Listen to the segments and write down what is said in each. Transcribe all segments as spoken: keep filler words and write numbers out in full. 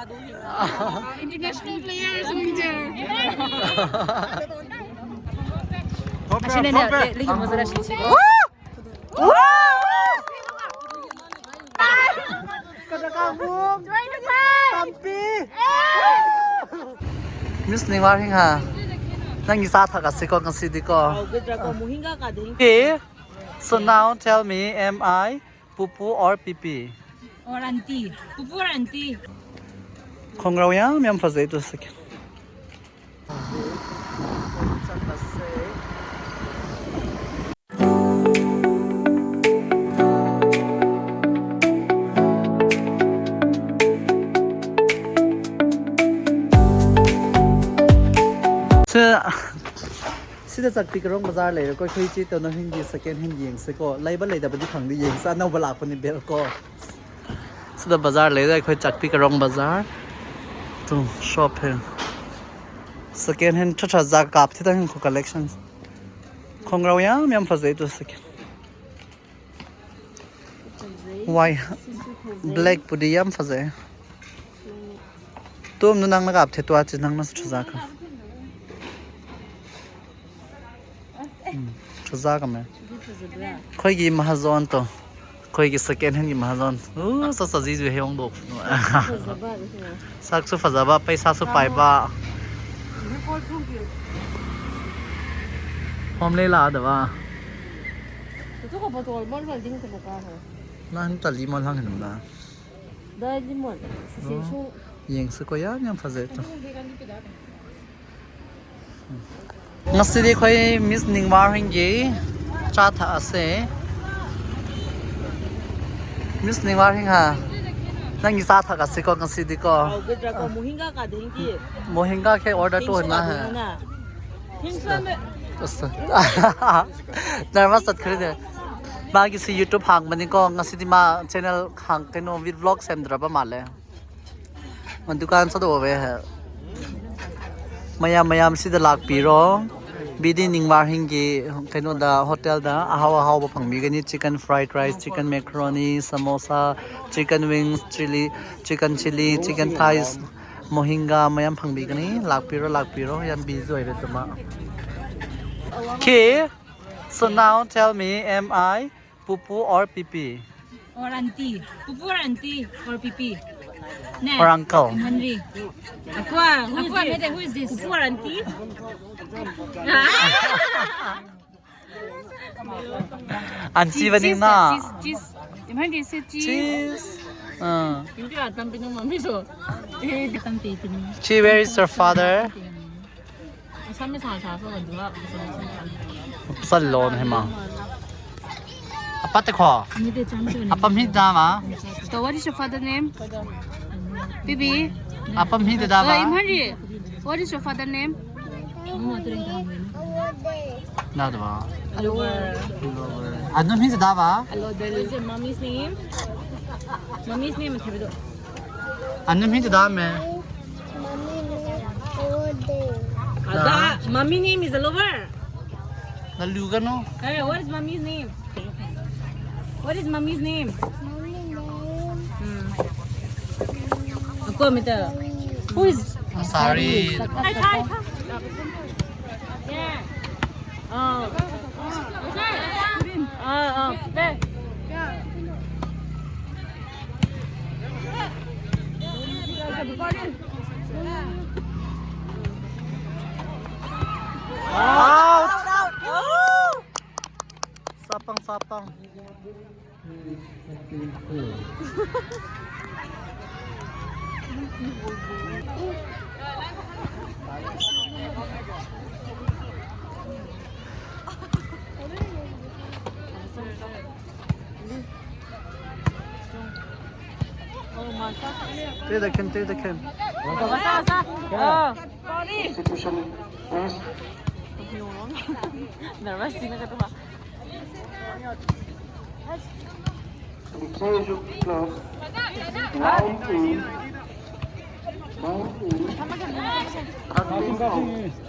International players winner. ꯑꯁꯤꯅꯅꯦ, ꯂꯦ-, ꯂꯩꯒꯤ ꯃꯣꯖꯥ ꯑꯁꯤ ꯁꯤꯕ꯫ Miss Ningwar Hingha, ꯅꯪꯒꯤ ꯆꯥ ꯊꯛꯑꯁꯤꯀꯣ ꯉꯁꯤꯗꯤꯀꯣ꯫ Okay, so now tell me, am I Pupu or Pipi? Or auntie. Pupu or auntie. ꯈꯣꯡꯒ꯭ꯔꯥꯎ ꯌꯥꯝ ꯌꯥꯝ ꯐꯖꯩ꯫ Two second꯫ ꯁꯤ ꯁꯤꯗ ꯆꯥꯛꯄꯤ ꯀꯔꯣꯡ ꯕꯖꯥꯔ ꯂꯩꯔꯦꯀꯣ꯫ ꯑꯩꯈꯣꯏ ꯏꯆꯦ ꯇꯣꯅꯣ ꯍꯤꯟꯒꯤ second hand ꯌꯦꯡꯁꯦꯀꯣ꯫ ꯂꯩꯕ ꯂꯩꯗꯕꯗꯤ ꯈꯪꯗꯦ, ꯌꯦꯡꯁꯦ꯫ ꯑꯅꯧꯕ ꯂꯥꯛꯄꯅꯤ ꯕꯦꯜ ꯀꯣ꯫ ꯁꯤꯗ ꯕꯖꯥꯔ ꯂꯩꯔꯦ ꯑꯩꯈꯣꯏ ꯆꯥꯛꯄꯤ ꯀꯔꯣꯡ ꯕꯖꯥꯔ꯫ ꯇꯨ shop ꯍꯦ꯫ Second hand ꯊ꯭ꯔ ꯊ꯭ꯔ ꯖꯥ ꯀꯥꯞ ꯊꯤꯗ ꯍꯤꯡꯈꯣ collection꯫ ꯈꯣꯡꯒ꯭ꯔꯥꯎ ꯌꯥꯝ ꯌꯥꯝ ꯐꯖꯩ꯫ Two second꯫ ꯐꯖꯩ꯫ White꯫ ꯁꯤꯁꯨ ꯐꯖꯩ꯫ Black ꯄꯨꯗꯤ ꯌꯥꯝ ꯐꯖꯩ꯫ ꯇꯣꯝꯅ ꯅꯪꯅ ꯀꯥꯞꯊꯦ ꯇꯨ ꯑꯆꯤ ꯅꯪꯅꯁꯨ ꯊꯨꯖꯥꯀ꯫ ꯎꯝ, ꯊꯨꯖꯥꯀꯃꯦ꯫ ꯁꯤꯗꯤ ꯐꯖꯕ꯭ꯔꯥ? ꯑꯩꯈꯣꯏꯒꯤ ꯃꯍꯥꯖꯣꯟ ꯇꯣ꯫ ꯑꯩꯈꯣꯏꯒꯤ second handꯒꯤ ꯃꯍꯥꯖꯣꯟ꯫ ꯎ, ꯆꯠ ꯆꯠꯁꯤꯁꯨ ꯍꯦꯛ ꯍꯣꯡꯗꯣꯛ꯫ ꯐꯖꯕ ꯑꯗꯨꯁꯨ꯫ ꯁꯛꯁꯨ ꯐꯖꯕ, ꯄꯩꯁꯥꯁꯨ ꯄꯥꯏꯕ꯫ ꯍꯣꯝꯂꯦ ꯂꯥꯛꯑꯗꯕ꯫ ꯅꯪ ꯇꯜꯂꯤ ꯃꯣꯜ ꯍꯪꯍꯟꯕ꯫ ꯗꯥꯏꯗꯤ ꯃꯣꯟ, ꯁꯤꯁꯦ ꯑꯣ, ꯁꯨ-, ꯌꯦꯡꯁꯤꯀꯣ, ꯌꯥꯝ ꯌꯥꯝ ꯐꯖꯩ ꯇꯣ꯫ ꯉꯁꯤꯗꯤ ꯑꯩꯈꯣꯏ Miss ꯅꯤꯡꯃꯥꯔ ꯍꯣꯏꯒꯤ ꯆꯥ ꯊꯛꯑꯁꯦ꯫ Miss ꯅꯤꯡꯃꯥꯔ ꯍꯤꯡ ꯍꯥ, ꯅꯪꯒꯤ ꯆꯥ ꯊꯛꯑꯁꯤꯀꯣ ꯉꯁꯤꯗꯤꯀꯣ꯫ ꯍꯥꯎꯒꯗ꯭ꯔꯥ ꯀꯣ, ꯃꯣꯍꯤꯡꯒꯥ ꯀꯥꯗꯦ ꯍꯤꯡꯒꯤ꯫ ꯃꯣꯍꯤꯡꯒꯥ ꯈꯦ order ꯇꯨ ꯍꯣꯏ ꯃꯥ ꯍꯦ꯫ ꯊꯦꯡꯁ ꯅꯔꯚꯁ ꯆꯠꯈ꯭ꯔꯦꯅꯦ꯫ ꯃꯥꯒꯤꯁꯨ YouTube ꯍꯥꯡꯕꯅꯤꯀꯣ꯫ ꯉꯁꯤꯗꯤ ꯃꯥ channel ꯍꯥꯡ-, ꯀꯩꯅꯣ, vlog ꯁꯦꯝꯗ꯭ꯔꯕ ꯃꯥꯜꯂꯦ꯫ ꯗꯨꯀꯥꯟ ꯆꯠꯊꯣꯛꯑꯦ꯫ ꯃꯌꯥꯝ, ꯃꯌꯥꯝ ꯁꯤꯗ ꯂꯥꯛꯄꯤꯔꯣ꯫ ꯕꯤꯗꯤ ꯅꯤꯡꯃꯥꯍꯤꯡꯒꯤ ꯀꯩꯅꯣꯗ, ꯍꯣꯇꯦꯜꯗ ꯑꯍꯥꯎ ꯑꯍꯥꯎꯕ ꯐꯪꯕꯤꯒꯅꯤ꯫ Chicken fried rice, chicken macaroni, samosa, chicken wings, chili, chicken chili, chicken thighs, mohinga ꯃꯌꯥꯝ ꯐꯪꯕꯤꯒꯅꯤ꯫ ꯂꯥꯛꯄꯤꯔꯣ, ꯂꯥꯛꯄꯤꯔꯣ, ꯌꯥꯝ ꯕꯤꯖꯤ ꯑꯣꯏꯔꯦ ꯑꯗꯨꯃ꯫ Okay, so now tell me, am I Pupu or Pipi? Or auntie? Pupu or auntie or Pipi? Ne? Or uncle? Henry. Aqua, who is Aqua, this? Who is this? Pupu or auntie? Auntie ba ning na? Cheese, cheese. Imagine say cheese. Cheese. Uh. Hindi atam pinong mami so. Eh, atam pinong. Chi, where is your father? Salon hema. Apa te ko? Apa mi da ma? So what is your father name? Bibi. Apa mi da ma? Imhari. What is your father name? Na da ma. Hello. Ano mi da ma? What is your mommy's name? Mommy's name. Ano mi da ma? Mommy name Ode. Ada, mommy name is Alover. Na lu ka no? Hey, what is mommy's name? What is mommy's name? Mommy name. Hmm. Ako, mita. Who is? I'm sorry. Hi, hi, hi. Yeah. Oh. Oh, oh. There. Out! Sapang, sapang. Take the can, take the can. Wasa, wasa. Oh. Institution, please. Nervous na ka to ba? Please, please. Nine two. Nine two. At least.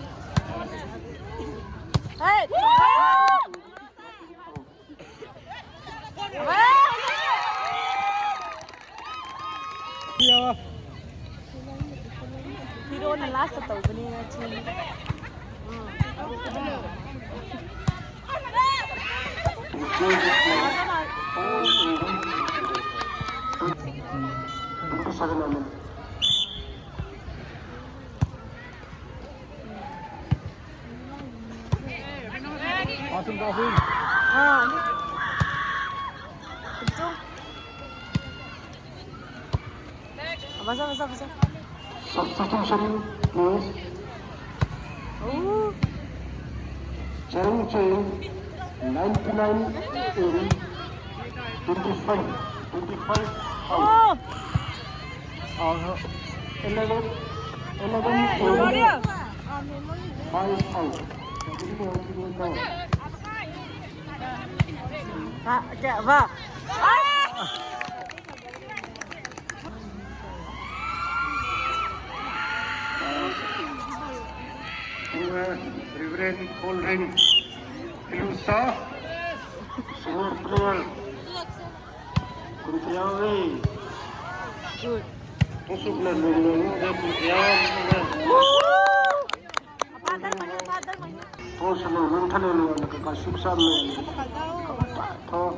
ꯍꯤꯔꯣꯅ last ꯇꯧꯕꯅꯦꯅ ꯆꯦꯟ꯫ ꯑꯥ, ꯑꯅꯤ꯫ ꯆꯨꯝ꯫ ꯐꯖ, ꯐꯖ, ꯐꯖ꯫ Substitution, please. ꯑꯣ꯫ Change in ninety-nine in twenty-five, twenty-five out. ꯑꯣ꯫ ꯑꯥ, eleven, eleven in ꯂꯣꯔꯤꯌꯥ꯫ Five out. ꯍꯥ, ꯀꯌꯥ ꯕ? ꯑꯁ! ꯑꯗꯨꯒ Reverend Colrin Ilusa, senior player, ꯀꯨꯟꯊ꯭ꯔꯥ ꯌꯥꯎꯔꯦ꯫ ꯇꯣꯁꯨꯛꯅ ꯂꯣꯏꯔꯕꯗ ꯀꯨꯟꯊ꯭ꯔꯥ ꯌꯥꯎꯔꯦ꯫ ꯊꯣꯛꯁꯅꯨ, ꯅꯨꯡꯊꯅ ꯂꯣꯟꯅ ꯀꯩꯀꯥ ꯁꯨꯛ ꯆꯥꯝꯃꯦ꯫ ꯊꯣꯛ꯫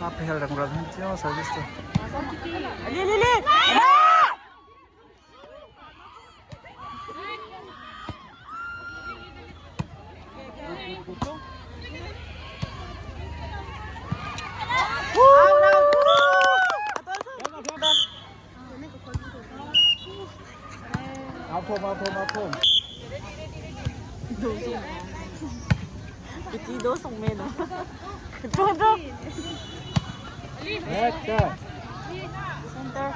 ꯃꯥ ꯐꯦꯜ ꯔꯪ ꯔꯪ ꯍꯟ ꯆꯤꯌꯣ ꯁꯔꯚꯤꯁꯇꯣ꯫ ꯂꯤ, ꯂꯤ, ꯂꯤ! Out, out. ꯉꯥꯛꯊꯣꯛ, ꯉꯥꯛꯊꯣꯛ, ꯉꯥꯛꯊꯣꯛ꯫ ꯏꯇꯤꯗꯣ ꯁꯨꯡꯃꯦꯅ꯫ ꯆꯣ, ꯆꯣ꯫ ꯍꯦꯛꯇ꯫ Center꯫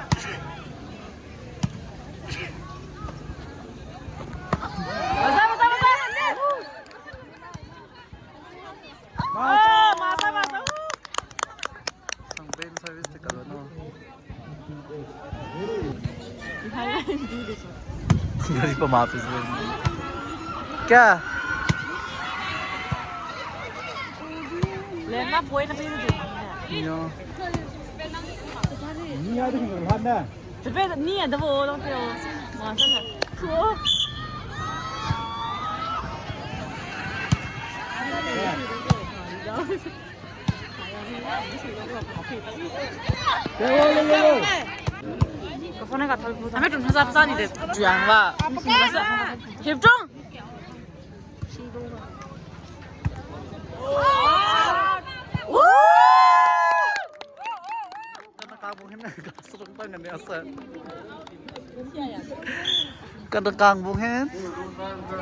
Gari pa mapis ba? Kya? Lena boy na pili. Yo. Ni ada ni ada bo lo pio. Masa na. Ko. Hipchong. Kana kang bung hin. Kana kang bung hin.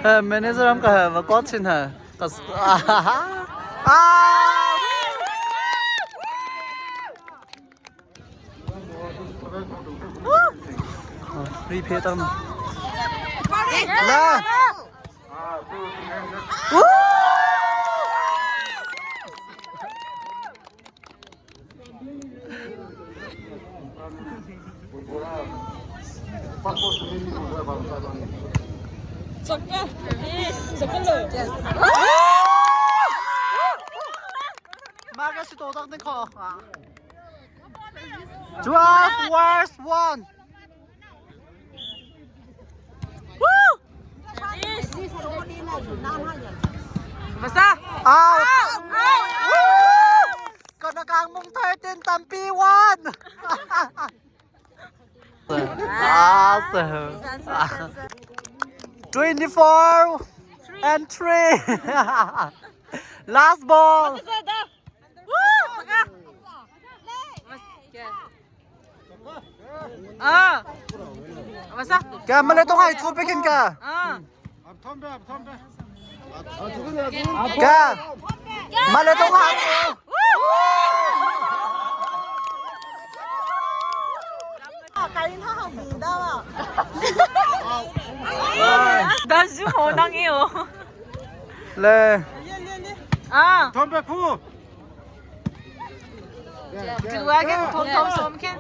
Eh, manager am ka ha, va coach hin ha. Kas-, ah. Replay tam. La. Maga si totak ni ko. Twelve worst one. Basta. Out. Kana kang mung thirteen, Tampi one. Ah, so. Twenty-four and three. Last ball. Ah. Basta. Kya male to hai chu pekin ka? Ah. Kya? Male to hai. Dance ho nang iyo. Le. Ah. Thom pe phu. Thom thom som khen.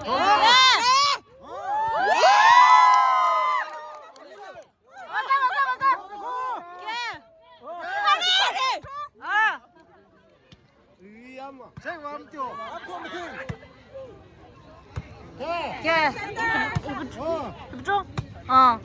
K. ꯏꯕꯨꯗ꯭ꯔꯣ? Ah.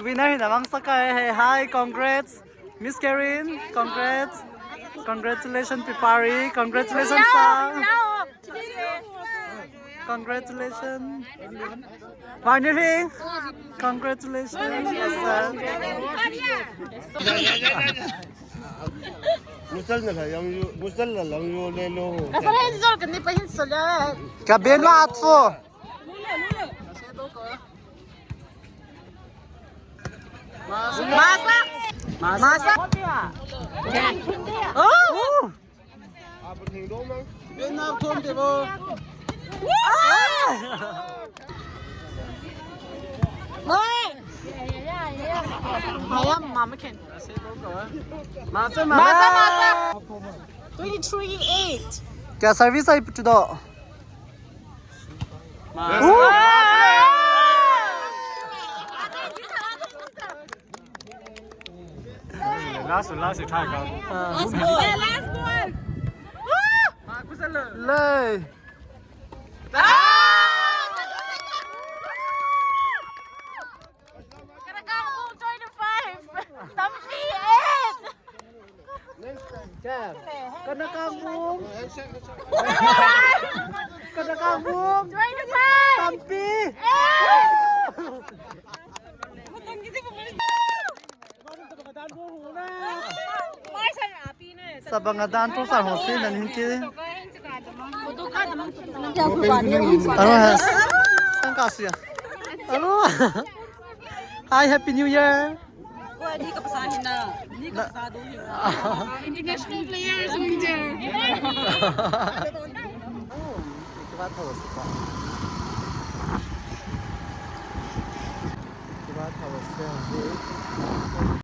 Winner ꯍꯤꯗꯃꯛ ꯁꯛꯀꯥꯏ꯫ Hi, congrats. Miss Karen, congrats. Congratulations, Pipari. Congratulations, sir. Congratulations. Varnirhing. Congratulations, sir. Muchal na lang yung, muchal na lang yung lelo. Kasabihan mo at po. Masak! Masak! Oh! Mayam, Mama Ken. Masak, masak! Twenty-three eight. Kaya service ay ito. Last, last, try ka. Last ball. Lay. Kanakang Bung twenty-five. Tampi eight. Kanakang Bung. Kanakang Bung. Twenty-five. Tampi. Eight. Sa bangadan to sa hosin nan hinki. Ano has? Saan ka siya? Ano? Hi, Happy New Year. Hindi ka pasahin na. Hindi ka pasado yun. International players, winner. Kibat hawas pa. Kibat hawas pa.